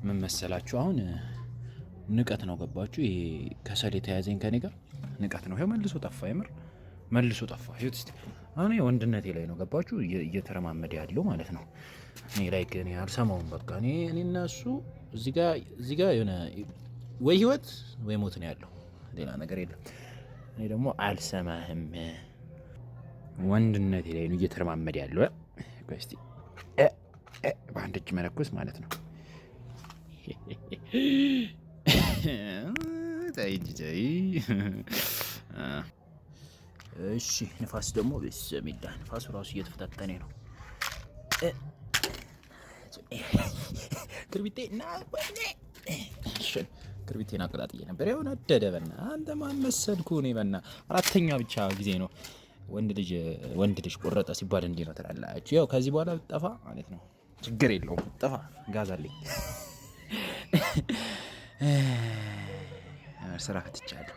ምን መሰላችሁ፣ አሁን ንቀት ነው ገባችሁ? ይሄ ከሰል የተያዘኝ ከኔ ጋር ንቀት ነው። ይኸው መልሶ ጠፋ፣ የምር መልሶ ጠፋ። ይኸው እስኪ አሁን ወንድነቴ ላይ ነው ገባችሁ? እየተረማመደ ያለው ማለት ነው። እኔ like እኔ አልሰማውም። በቃ እኔ እና እሱ እዚህ ጋር የሆነ ወይ ህይወት ወይ ሞት ነው ያለው፣ ሌላ ነገር የለም። እኔ ደግሞ አልሰማህም። ወንድነቴ ላይ ነው እየተረማመደ ያለው። ቆይ እስኪ በአንድ እጅ መለኮስ ማለት ነው። ተይ እንጂ ተይ። እሺ፣ ንፋስ ደግሞ ብስሚላ፣ ንፋሱ ራሱ እየተፈታተነ ነው። ክርቢቴ ና፣ ክርቢቴን አቀጣጥዬ ነበር። ያው ነደደ። በና አንተ ማን መሰልኩ እኔ በና አራተኛ ብቻ ጊዜ ነው ወንድ ልጅ ወንድ ልጅ ቆረጠ ሲባል እንዲህ ነው ትላላችሁ። ያው ከዚህ በኋላ ጠፋ ማለት ነው። ችግር የለውም፣ ጠፋ፣ ጋዝ አለኝ። ስራ ፈትቻለሁ።